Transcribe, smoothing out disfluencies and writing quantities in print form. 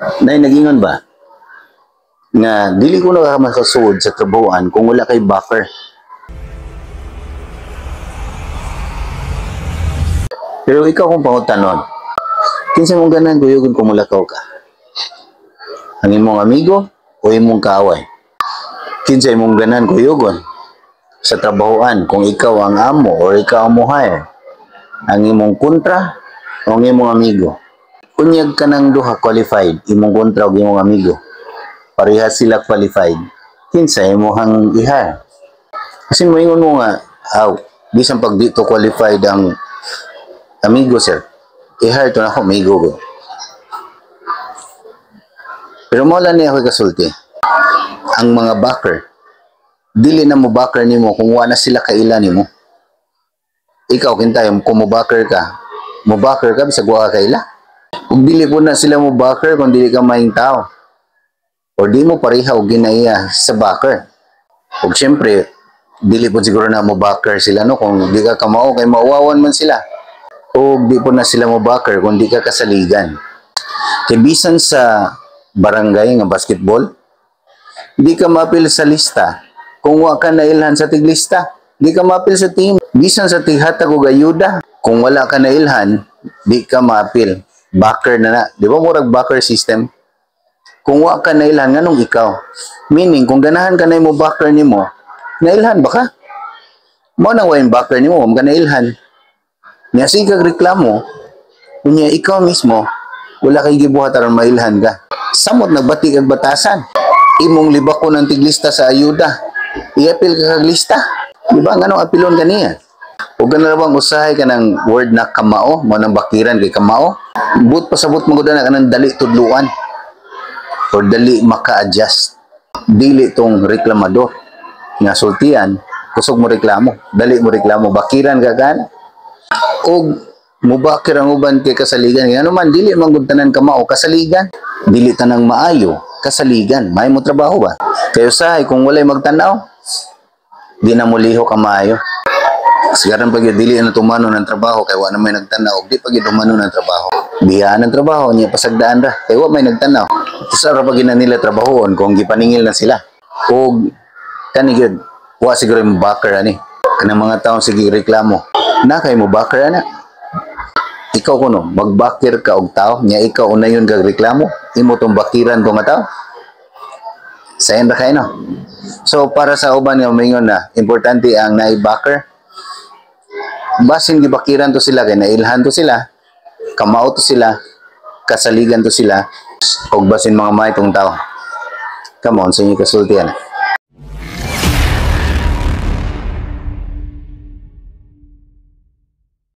Nay nagingon ba nga dili ko na makasuod sa trabahoan kung wala kay backer. Pero ikaw kung pangutanon, kinsa mong ganahan kuyugon kung mulakaw ka? Ang imong amigo o imong kaaway? Kinsa imong ganahan kuyugon sa trabahoan kung ikaw ang amo or ikaw ang mo-hire? Ang imong kontra o ang imong amigo? Unyag ka ng duha qualified, imong kontra o imong amigo. Pareha sila qualified. Kinsa imong i-hire? Kasi moingon mo nga, aw, bisan pag dito qualified ang amigo sir, i-hire to na ako, amigo ko. Pero mo lang niya ako kasulti. Ang mga backer, dili na mo backer nimo kung wala sila kaila nimo. Ikaw kintay, kung mo backer ka, mo backer ka bisag wa ka kaila. Kung dili po na sila mo backer kung dili ka maing tao. O di mo pareha og ginaiya sa backer. Og syempre, dili po siguro na mo backer sila no kung di ka kamao kay mauwawan man sila. O di po na sila mo backer kung di ka kasaligan. Kay bisan sa barangay nga basketball, di ka maapil sa lista kung wa ka nailhan sa tiglista. Di ka maapil sa team. Bisan sa tighatag og ayuda, kung wala ka nailhan, di ka maapil. Backer na na. Di ba murag backer system? Kung wa ka nailhan, nganong ikaw? Meaning, kung ganahan ka na mo backer nimo, nailhan ba ka? Mo nang wa yung backer nimo, wa ka nailhan. Nya sige kag reklamo, unya ikaw mismo, wala kay gibuhat aron mailhan ka. Samot nagbati kag batasan. Imong libakon ang tiglista sa ayuda. I-appeal ka kag lista. Di ba? Nganong apilon ka niya? Ug ganun bang usahay ka ng word na kamao, mo nang bakiran kay kamao. But pasabot mo gud na kanang dali tudluan or dali maka-adjust. Dili tong reklamador nga sultian, kusog mo reklamo, dali mo reklamo, bakiran ka kan. Og mubakir ang uban kay kasaligan. Ngano man dili man gud tanan kamao kasaligan. Dili tanang maayo kasaligan. May mo trabaho ba? Kay usahay kung walay magtan-aw, di na mo lihok ang maayo. Sigaran pag dili na tumano ng trabaho kay wa na may nagtan-aw, di pag tumano ng trabaho. Biyaan ng trabaho niya pasagdaan ra kay wa may nagtan-aw. Usa ra pag na nila trabahoon kung gipaningil na sila. Og kani gyud wa siguro mo backer ani. Kanang mga taong sige reklamo. Na kay mo backer ana. Ikaw kuno magbakir ka og tao nya ikaw unayon kag reklamo, imo tong bakiran ko nga tao. Sayan ra kay no. So para sa uban nga moingon na importante ang naay backer. Basin gibakiran to sila kay nailhan to sila, kamao to sila, kasaligan to sila, og basin mga may tong tao. Come on, sa inyo kasulti ana.